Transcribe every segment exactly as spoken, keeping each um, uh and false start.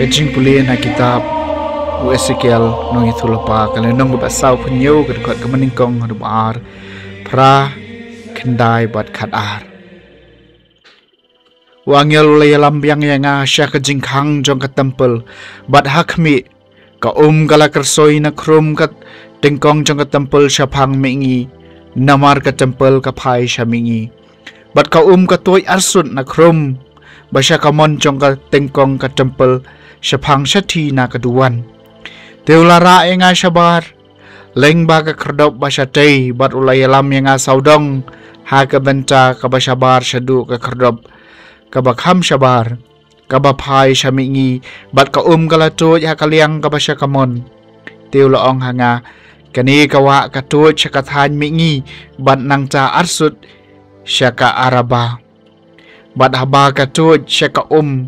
Jingpule na kitab u Esekiel nongïathuhlypa, ka lynnong kaba saw phew hynñiew, ka dkhot kaba nyngkong haduh ba ar, phra, khyndai bad khatar. U angel u la ïalam biang ïa nga sha ka jingkhang jong ka templ, bad ha khmih, ka um ka la kyrsoi na khrum ka tyngkong jong ka templ shaphang mihngi, namar ka templ ka phai sha mihngi. Bad ka um ka tuid arsut na khrum ba sha kamon jong ka tyngkong ka templ shaphang shathie na ka duwan. Te u la rah ïa nga shabar lyngba ka khyrdop ba shatei, bad u la ïalam ïa nga sawdong ha ka bynta kaba shabar shaduh ka khyrdop kaba kham shabar, kaba phai sha mihngi, bad ka um ka la tuid ha ka liang kaba sha kamon. Te u la ong ha nga, kane ka wah ka tuid sha ka thaiñ mihngi, bad nangta arsut sha ka Araba. Bad haba ka tuid sha ka um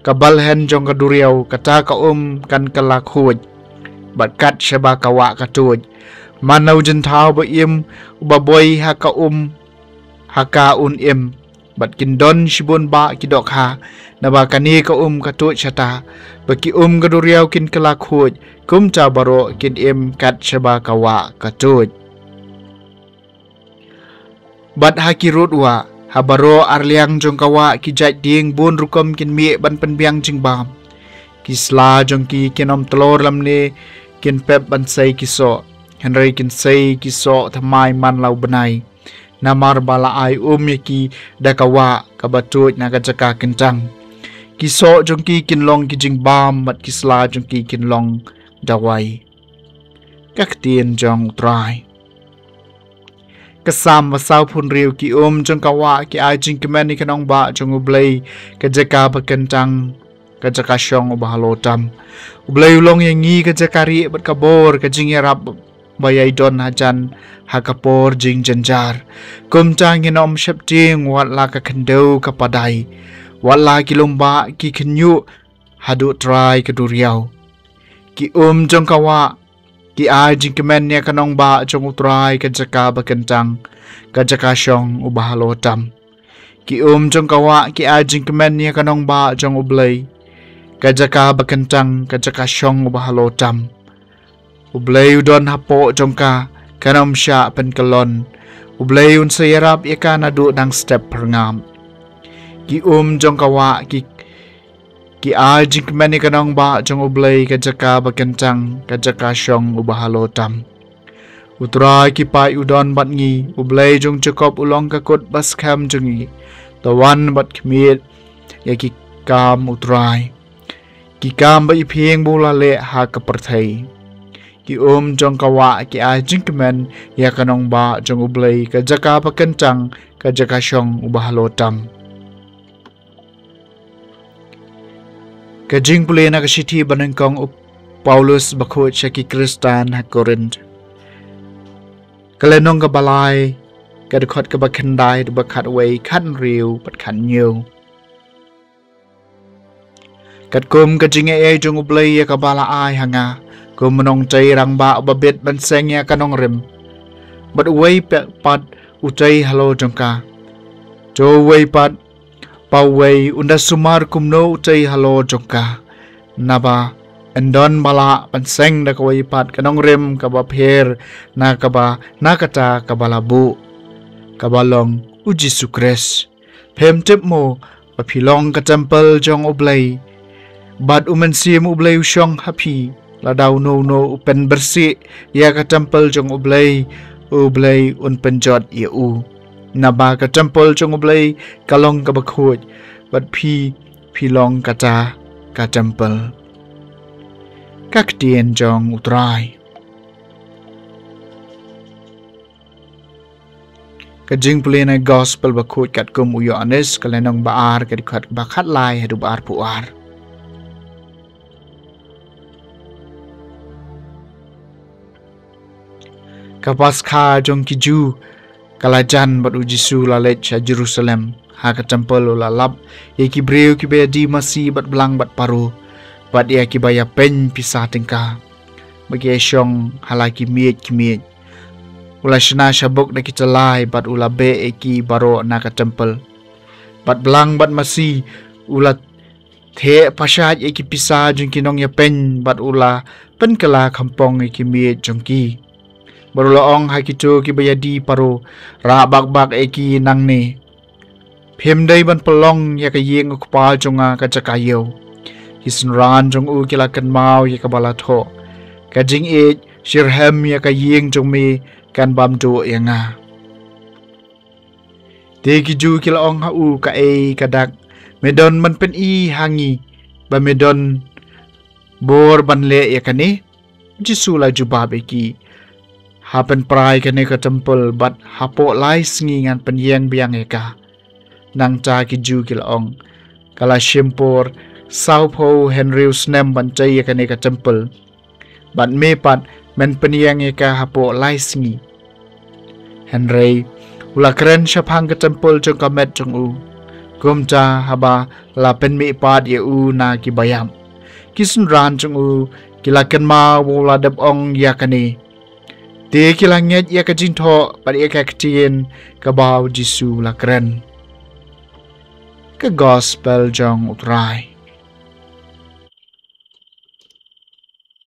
ka balhyn jong ka duriaw, kata ka um kan kylla khuid, bad kat shaba ka wah ka tuid, man la u jingthaw ba im uba boi ha ka um, ha ka un im. Bad kin don shibun bah ki dohkha, naba kane ka um ka tuid shata, ba ki um ka duriaw kin kylla khuid, kumta baroh kin im kat shaba ka wah ka tuid. Bad ha ki rud wah, ha baroh arliang jong ka wah, ki jait dieng bun rukom kin mih ban pynbiang jingbam. Ki sla jong ki kin ym tlor lymne kin pep ban sei ki soh, hynrei kin sei ki soh thymmai man la u bnai, namar ba la ai um ïa ki da ka wah kaba tuid na ka jaka kyntang. Ki soh jong ki kin long ki jingbam, bad ki sla jong ki kin long dawai. Ka ktien jong u Trai. Ka Salm ba saw phew hynriew. Ki um jong ka wah ki ai jingkmen ïa ka nongbah jong U Blei, ka jaka ba kyntang, ka jaka shong uba halor tam. U Blei u long ïa ngi ka jaka rieh bad ka bor, ka jingïarap ba ïai don hajan ha ka por jingjynjar. Kumta ngin ym sheptieng wat la ka khyndew ka padai, wat la ki lum bah ki khynñiuh haduh trai ka duriaw. Ki um jong ka wah ki ai jingkmen ïa ka nongbah jong U Trai, ka jaka ba kyntang, ka jaka shong uba halor tam. Ki um jong ka wah ki ai jingkmen ïa ka nongbah jong U Blei, ka jaka ba kyntang, ka jaka shong uba halor tam. U Blei u don hapoh jong ka, kan ym shah pynkyllon. U Blei un sa ïarap ïa ka naduh dang step phyrngab. Ki um jong ka wah ki, ki ai jingkmen ïa ka nongbah jong U Blei, ka jaka ba kyntang, ka jaka shong uba halor tam. U Trai ki paid u don bad ngi, U Blei jong Jakob u long ka kut ba skhem jong ngi. To wan bad khmied ïa ki kam U Trai, ki kam ba iphieng ba u la leh ha ka pyrthei. Ki um jong ka wah ki ai jingkmen ïa ka nongbah jong U Blei, ka jaka ba kyntang, ka jaka shong uba halor tam. Ka jingpule na ka shithi ba nyngkong u Paulus bakhuid sha ki Khristan ha Korinth, ka lynnong kaba lai, ka dkhot kaba khyndai, ba khatwei, khathynriew bad khathynñiew. Katkum ka jingaiei jong U Blei ïa kaba la ai ha nga, kum u nongtei rangbah uba bit ban seng ïa ka nongrim, bad uwei pat u tei halor jong ka. To uwei pat, pa uwei, un da sumar kumno u tei halor jong ka. Naba yn don ba lah ban seng da kawei pat ka nongrim kaba pher na kaba, na kata kaba la buh, kaba long U Jisu Khrist. Phim tip mo ba phi long ka templ jong U Blei, bad U Mynsiem U Blei u shong ha phi? Lada uno uno u pynbyrsih ïa ka templ jong U Blei, U Blei un pynjot ïa u. Naba ka templ jong U Blei ka long kaba khuid, bad phi, phi long kata ka templ. Ka ktien jong U Trai. Ka jingpule na gospel bakhuid katkum u Ïoannis, ka lynnong ba ar, ka dkhot ba khatlai haduh ba arphew ar. Ka Paskha jong ki Jiw ka la jan bad U Jisu la leit sha Jerusalem. Ha ka templ u la lap ïa ki briew kiba ïadie masi bad blang bad paru, bad ïa kiba ïapeiñ pisa tyngka, ba ki ïashong ha la ki miej ki miej. U la shna shabuk da ki tyllai bad u la beh ïa ki baroh na ka templ. Bad blang bad masi u la theh pashait ïa ki pisa jong ki nongïapeiñ bad u la pynkylla khampong ïa ki miej jong ki. Bad u la ong ha kito kiba ïadi paro, rah bakbak ïa ki nangne. Phim dei ban pynlong ïa ka ïing u kpa jong nga ka jaka ïew. Ki synran jong u ki la kynmaw ïa kaba la thoh, ka jingïeit shyrhem ïa ka ïing jong me kan bam duh ïa nga. Te ki Jiw ki la ong ha u, kaei ka dak me don ban pyni ha ngi ba me don bor ban leh ïa kane? Jisu la jubab ïa ki, ha pynpra ïa kane ka templ bad hapoh lai sngi ngan pynïeng biang ïa ka. Nangta ki Jiw ki la ong, ka la shim por sawphew hynriew snem ban tei ïa kane ka templ, bad me pat men pynïeng ïa ka hapoh lai sngi. Hynrei u la kren shaphang ka templ jong ka met jong u, kumta haba la pynmihpat ïa u na ki baïap, ki synran jong u ki la kynmaw ba u la dep ong ïa kane. Te ki la ngeit ïa ka jingthoh bad ïa ka ktien kaba u Jisu u la kren. Ka gospel jong u Trai.